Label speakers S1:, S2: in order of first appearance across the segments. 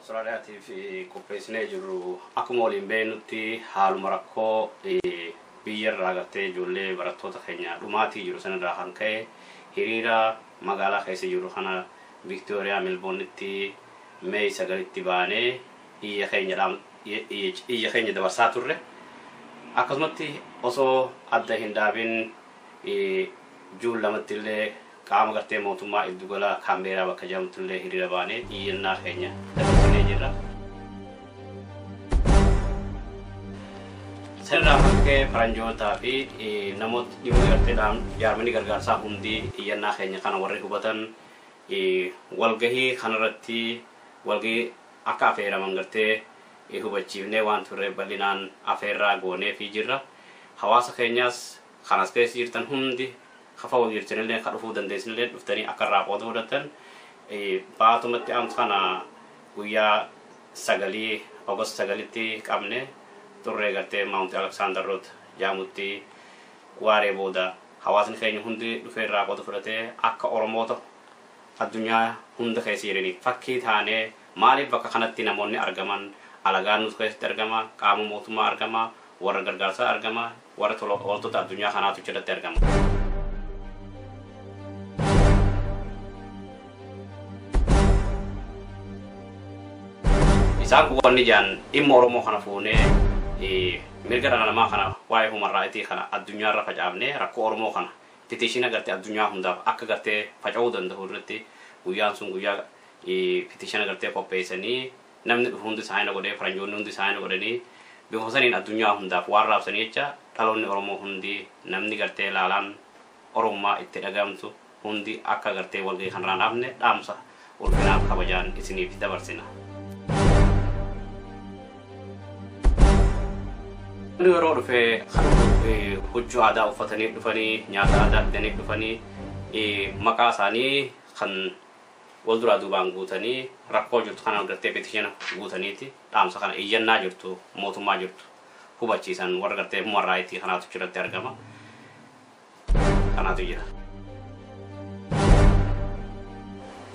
S1: Awustiraaliyaatiif qopheessinee jirru akkuma waliin beeknutti haaluma rakkoo biyya irraa gartee ijoollee barattoota keenya dhumaatii jiru sanarraa kan ka'e hiriira magaalaa keessa jiru kana Viktooriyaa Melbournitti May 9tti baanee iyya keenya dabarsaa turre. Akkasumatti osoo adda hin dhaabin June 2tti illee qaama gartee mootummaa giddugala Kaambeeraa bakka jedhamtu illee hiriira baanee iyyannaa keenya dabarsinee jirra. Sanirraa kan ka'e faranjootaa fi namoota dhimma gartee jaarmanii gargaarsaa hundi iyyannaa keenya kana warri hubatan walgahii kanarratti walgahii akka affeeraman gartee hubachiifnee waan turre bal'inaan affeerraa goonee fi jirra. Hawaasa keenyas kanas keessa jirtan hundi kafa wal jirtanillee ka dhufuu dandeessanillee dhuftanii akka irraa qooda fudhatan baatumatti aantu kana guyyaa 9 August 9tti qabne turree gartee Mount Alexander Road jaamutti waaree booda hawaasni keenya hundi dhufee irraa qooda fudhatee akka Oromoota addunyaa hunda keessa jiraniif fakkii taanee maaliif bakka kanatti namoonni argaman alagaan nuti keessatti argama qaama mootummaa argama warra gargaarsaa argama warra ooltota addunyaa kanaatu achirratti argama. Isaan kun wanni jaan dhimma Oromoo kana fuunee mirga dhala namaa kana waa'ee human rights kana addunyaarra facaafnee rakkoo Oromoo kana petition gartee addunyaa hundaaf akka gartee faca'uu danda'u irratti guyyaan sun guyyaa petition gartee qopheessanii namni dhufu hundi isaanii godhee faranjoonni hundi isaanii godhanii bifa saniin addunyaa hundaaf waan raabsanii jecha dhaloonni Oromoo hundi namni gartee laalaan Oromummaa itti dhagahamtu hundi akka gartee walgahii kanarraan hafne dhaamsa ulfinaaf kabajaan isiniif dabarsina. Inni yeroo dhufee huccuu aadaa uffatanii dhufanii nyaata aadaa fidanii dhufanii maqaa isaanii kan wal duraa duubaan guutanii rakkoo jirtu kana gartee petition guutaniiti dhaamsa kana iyyannaa jirtu mootummaa jirtu hubachiisan warra gartee human rights kanaatu achirratti argama. Kanaatu jira.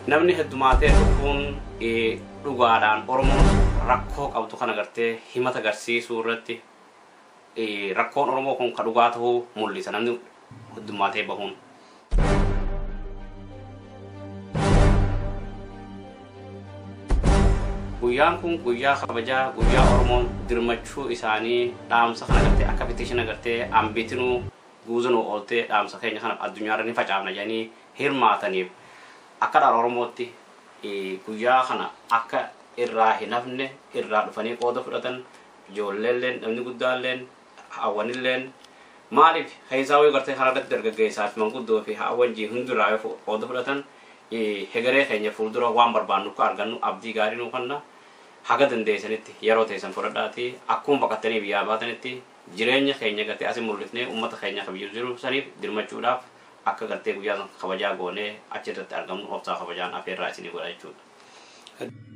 S1: Namni heddumaatee dhufuun dhugaadhaan Oromoon rakkoo qabdu kana gartee himata agarsiisuu irratti rakkoon Oromoo kun ka dhugaa ta'uu mul'isa namni heddummaatee bahuun. Guyyaan kun guyyaa kabajaa guyyaa Oromoon dirmachuu isaanii dhaamsa kana gartee akka petition gartee ambitinuu guuzanuu ooltee dhaamsa keenya kana addunyaarra ni facaafna jedhanii hirmaataniif akka dhala Oromootti guyyaa kana akka irraa hin hafne irraa dhufanii qooda fudhatan ijoolleelleen namni guddaalleen hawwanilleen maaliif keessaa wayii gartee karaa irratti dargaggeessaa fi manguddoo fi hawwan jii hundirraa yoo qooda fudhatan hegeree keenya fuuldura waan barbaannu akka argannu abdii gaarii nuu kenna haga dandeessanitti yeroo teessan fudhadhaatii akkuma baqattanii biyyaa baatanitti jireenya keenya gartee asii mul'ifnee uummata keenya kabajuu jiru saniif dirmachuudhaaf akka gartee guyyaa kabajaa goonee achirratti argamnu obsaa kabajaan afeerraa isinii godha jechuudha.